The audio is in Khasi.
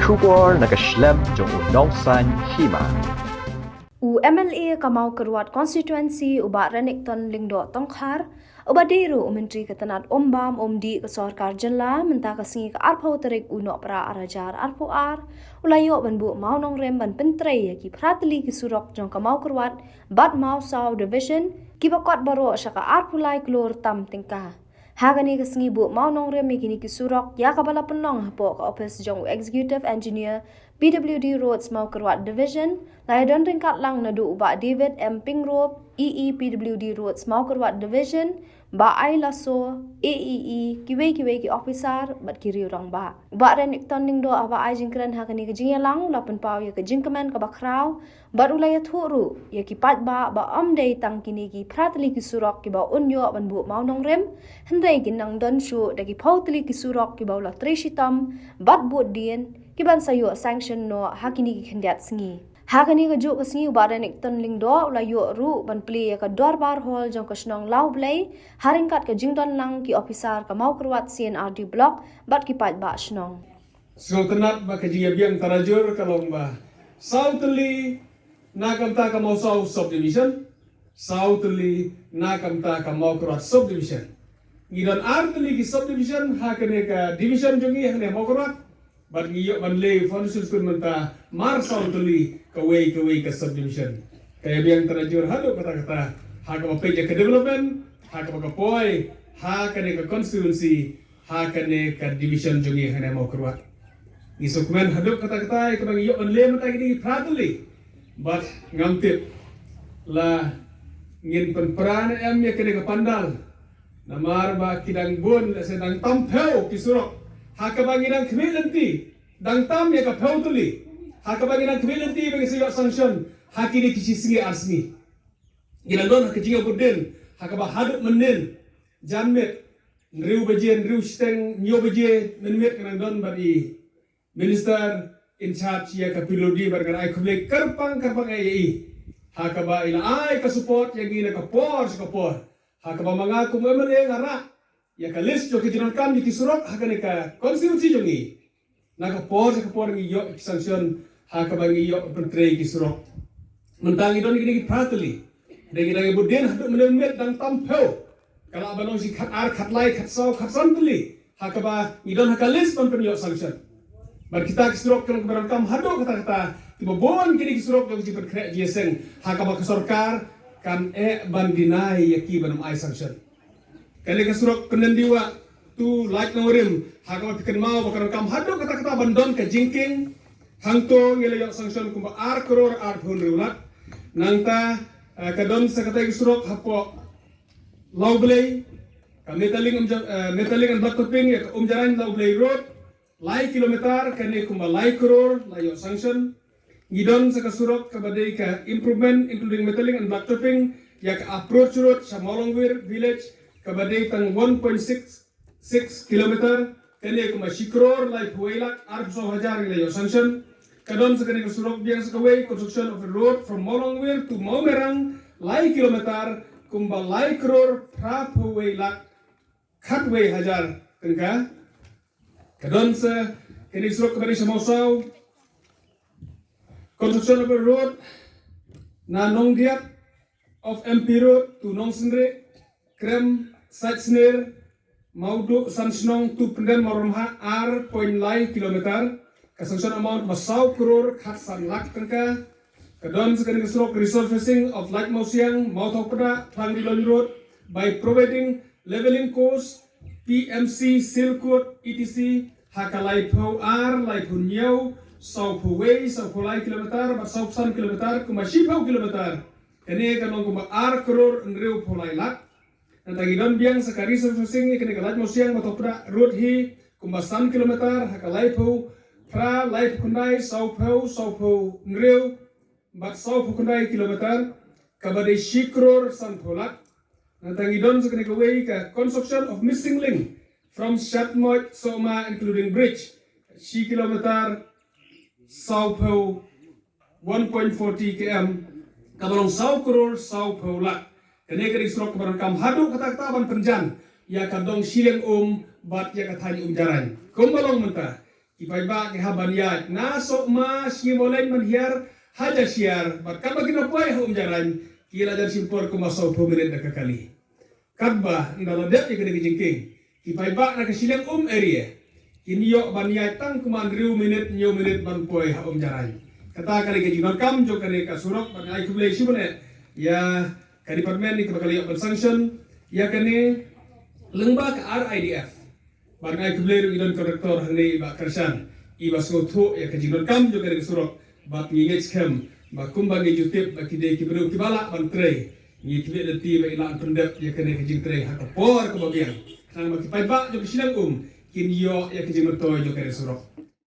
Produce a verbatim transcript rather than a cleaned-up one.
Khubor na ka shlem jong u nongsan hima. U M L A ka Mawkyrwat Constituency u Bah Renikton Lyngdoh Tongkhar, uba dei ruh u Myntri ka tnat umbam umdih ka sorkar jylla, mynta ka sngi ka arphew tarik u Nohprah ar hajar arphew ar, u la ïoh ban buh mawnongrim ban pyntrei ïa ki phra tylli ki surok jong ka Mawkyrwat bad Mawsaw Division, kiba kot baroh sha ka arphew lai klur tam tyngka. Ha kane ka sngi buh mawnongrim ïa kine ki surok, ïa kaba la pynlong hapoh ka ophis jong u Executive Engineer, P W D Roads Mawkyrwat Division, la ïadon ryngkat lang naduh u Bah David M Pyngrope, E E P W D Roads Mawkyrwat Division, Bah Ai Lasso, A E E, kiwei kiwei ki officer bad ki riew rangbah. U Bah Renikton Lyngdoh haba ai jingkren ha kane ka jingïalang, u la pynpaw ïa ka jingkmen kaba khraw bad u la ïathuh ruh ïa ki paidbah ba ym dei tang kine ki phra tylli ki surok kiba un ïoh ban buh mawnongrim, hynrei kin nang don shuh da ki phew tylli ki surok kiba u la trei shitom bad bud dien, kiban sa ïoh sanction noh ha kine ki khyndiat sngi. Ha kane kajuh ka sngi u Bah Renikton Lyngdoh u la ïoh ruh ban plie ïa ka Dorbar Hall jong ka shnong Lawblei, ha ryngkat ka jingdon lang ki officer ka Mawkyrwat C and R D Block bad ki paidbah shnong. Sngewtynnat ba ka jingïabiang tarajur ka long ba saw tylli na ka bynta ka Mawsaw Subdivision, saw tylli na ka bynta ka Mawkyrwat Subdivision. Ngi don ar tylli ki subdivision ha kane ka division jong ngi hangne Mawkyrwat, bad ngi ïoh ban leh foundation stone mynta mar saw tylli kawei kawei ka subdivision. Ka ïabiang tarajur haduh katta katta ha kaba peit ïa ka development, ha kaba ka poi ha kane ka constituency, ha kane ka division jong ngi hangne Mawkyrwat. Ngi sngewkmen haduh katta katta ïa kaba ngi ïoh ban leh mynta kine ki phra tylli. Bad ngam tip la ngin pynpra ne em ïa kane ka pandal. Namar ba ki dang bun, lehse dang tam phew ki surok ha kaba ngi dang khmih lynti, dang tam ïa ka phew tylli ha kaba ngi dang khmih lynti ba ngi sa ïoh sanction ha kine ki shi sngi ar sngi. Ngi dang don ha ka jingïabud dien ha kaba haduh mynnin janmiet hynriew baje, hynriew shiteng, hynñiew baje mynmiet ka dang don bad i Minister in charge ïa ka P W D bad ka dang ai khublei kyrpang kyrpang ïa i ha kaba i la ai ka support ïa ngi na ka por sha ka por. Ha kaba ma nga kum M L A nga rah ïa ka list jong ki jingdonkam jong ki surok ha kane ka constituency jong ngi. Na ka por sha ka por ngi ïoh ki sanction ha kaba ngi ïoh pyntrei ki surok. Mynta ngi don kine ki phra tylli. Dang ngi dang ïabud dien haduh mynne mynmiet dang tam phew. Ka lah ban long shi khat ar, khat lai, khat saw, khat san tylli ha kaba ngi don ha ka list ban pynïoh sanction. Bad kita ki surok ki long kiba donkam haduh katta katta, kiba bun kine ki surok jong ka jingpynkhreh jingïaseng ha kaba ka sorkar kan eh ban deny ïa ki ban ym ai sanction. Kane ka surok Kyndon Diwah to Laitkynwrim ha kaba phi kynmaw ba ka donkam haduh katta katta ban don ka jingkieng. Hangto ngi la ïoh sanction kumba ar klur arphew hynriew lak. Nangta, eh, ka don sa katei ka surok hapoh Lawblei, ka Metaling Umja-, eh, Metaling and Blacktoping ïa ka Umjarain Lawblei Road, lai kilometer, kane kumba lai klur la ïoh sanction. Ngi don sa ka surok kaba dei ka improvement including Metaling and Blacktoping ïa ka approach road sha Mawlongwir village, kaba dei tang one point six six kilometer, kane kumba shi klur laiphew wei lak arphew saw hajar ngi la ïoh sanction. Ka don sa kane ka surok biang sa kawei, construction of a road from Mawlongwir to Mawmerang, lai kilometer, kumba lai klur phraphew wei lak khatwei hajar tyngka. Ka don sa kane surok kaba dei sha Mawsaw, construction of a road na Nongdiat of M P Road to Nongsynrih, Krem, Saitsnir, Mawduh, Sanshnong to Pyndenmawrymha, ar point lai kilometer. Ka sanction amount ba saw klur khatsan lak tyngka. Ka don sa kane ka surok resurfacing of Laitumawsiang, Mawthawpdah, Thangrilong Road by providing levelling course, P M C, seal coat, et cetera ha ka laiphew ar, laiphew hynñiew, sawphew wei, sawphew lai kilometer bad sawphew san kilometer, kumba shiphew kilometer. Kane ka long kumba ar klur hynriewphew lai lak. Nangta ngi don biang sa ka resurfacing ïa kane ka Laitumawsiang Mawthawpdah Road hi, kumba san kilometer ha ka laiphew phra, laiphew khyndai, sawphew, sawphew hynriew bad sawphew khyndai kilometer, kaba dei shi klur sanphew lak. Nangta ngi don sa kane kawei ka construction of missing link from Shatmoit Sohma including bridge, shi kilometer, sawphew, one point forty kilometer, kaba long saw klur sawphew lak. Kane ka dei surok kaba donkam haduh katta katta ban pynjan ïa ka dong shiliang um bad ïa ka thaiñ Umjarain. Kumba long mynta, Ki paidbah ki hap ban ïaid na Sohma, Sngi Mawleng ban hiar ha Jashiar, bad katba kin da poi ha Umjarain, ki la jan shim por kumba sawphew minit da ka kali. Katba ynda la dep ïa kane ka jingkieng, ki paidbah na ka shiliang um area kin ïoh ban ïaid tang kumba hynriew minit, hynñiew minit ban poi ha Umjarain. Kata ka dei ka jingdonkam jong kane ka surok, bad nga ai khublei shibun eh ïa ka department kaba ka la ïoh ban sanction ïa kane, lyngba ka R I D F. Bad nga ai khublei ruh ïa i don kontraktor hangne, i Bah Kyrshan, iba sngewthuh ïa ka jingdonkam jong kane ka surok. Bad ngi ngeit skhem ba kumba ngi ju tip ba ki dei ki briew kiba lah ban trei, ngi khmih lynti ba i lah ban pyndep ïa kane ka jingtrei ha ka por kaba biang, khnang ba ki paidbah jong ka shiliang um kin ïoh ïa ka jingmyntoi jong kane ka surok.